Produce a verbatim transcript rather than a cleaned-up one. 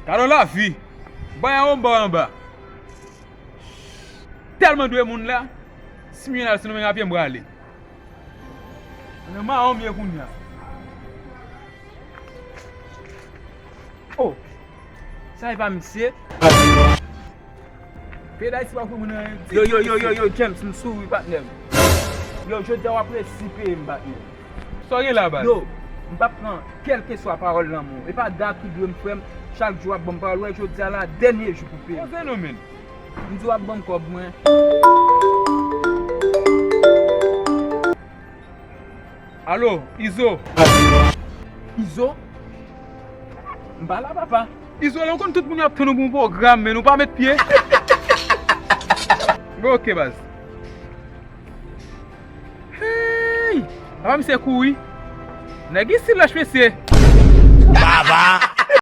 Gade yon lavi. Bay a anba anba. Tèlman dwe moun la. Si m jwenn al sou nou men apye m prale. Nan mawon m ye kounye a. Oh. Sa e pa misye? Peyi Dayiti pa pou moun anyen. Yo, yo, yo, yo, yo, James, m sou wi, patnè m. Yo, jodi a w ap resi peye m, patnè m. Sa w gen la, baz? Yo, m p ap pran kèlkeswa pawòl lanmou. E pa Dak ki dwe m, frè m. Chak jou w ap ban m pawòl. Wè, jodi a la, dènye jou pou peye m. Koze non, men. M di w ap ban m kòb mwen. Alo, Izo. Izo? M pa la, papa. Izo, lè w konn tout moun yo ap tann ou pou yon pwogram, men ou pa met pye. Bon, oke, baz. Hey! Papa, misye kouri. Nèg isi lòch, mesye. Baba!